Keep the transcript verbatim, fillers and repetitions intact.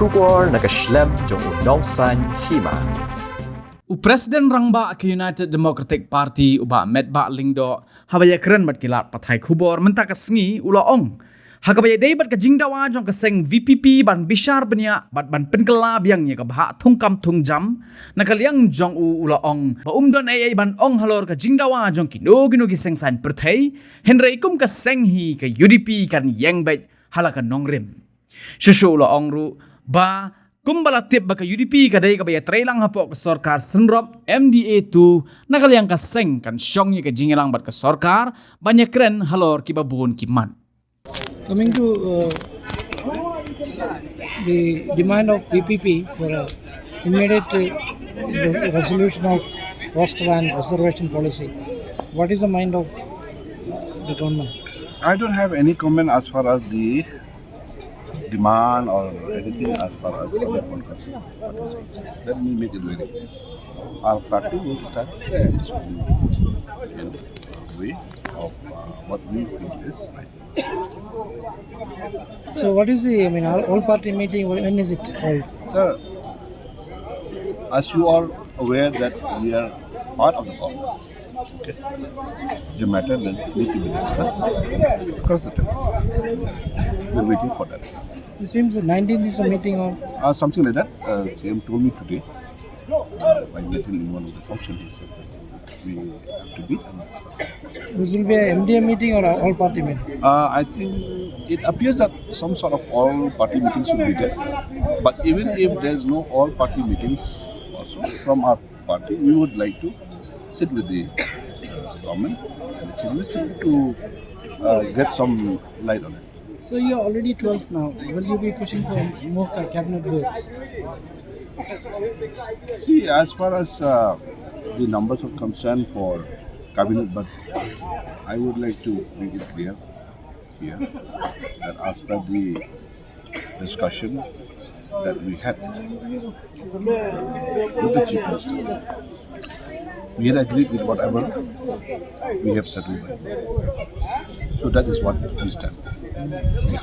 Khubor na ka shlem jong u Nongsaiñ Hima. U President Rangbah ka United Democratic Party, u Bah Metbah Lyngdoh, haba ïakren bad ki lad pathai khubor mynta ka sngi, u la ong, ha kaba ïadei bad ka jingdawa jong ka seng VPP ban bishar bniah bad ban pynkylla biang ïa ka bhah thungkam thungjam, na ka liang jong u, u la ong ba um don ei ei ban ong halor ka jingdawa jong kino kino ki seng saiñ pyrthei, hynrei kum ka seng hi, ka UDP kan ïeng beit ha la ka nongrim. Shuh shuh u la ong ruh ba kumba la tip ba ka UDP ka dei kaba ïatreilang hapoh ka sorkar synrop MDA two, na ka liang ka seng kan shong ïa ka jingïalang bad ka sorkar ban ïakren halor kiba bun ki mat. Coming to uh, the demand of VPP for a immediate uh, res- resolution of roster and reservation policy, what is the mind of the government? I don't have any comment as far as the demand or anything as far as other contests are concerned. Let me make it very clear. Our party will stand in its own way of uh, what we feel is right. So what is the, I mean, all, all party meeting, when is it held? Sir, as you are aware that we are part of the government, okay? The matter that need to be discussed across the table. We're waiting for that. It seems the nineteenth is a meeting of Uh, something like that. Uh, C M told me today uh, by meeting in one of the functions. He said that we have to meet and discuss. This will be a MDA meeting or a all party meeting? Uh, I think it appears that some sort of all party meetings will be there. But even if there's no all party meetings, also from our party, we would like to sit with the uh, government and the chief minister to uh, get some light on it. So you're already twelve now. Will you be pushing for more ca- cabinet berths? See, as far as uh, the numbers are concerned for cabinet, but I would like to make it clear here that as per the discussion that we had with the chief minister, we had agreed with whatever we have settled. So that is what we stand. Yeah.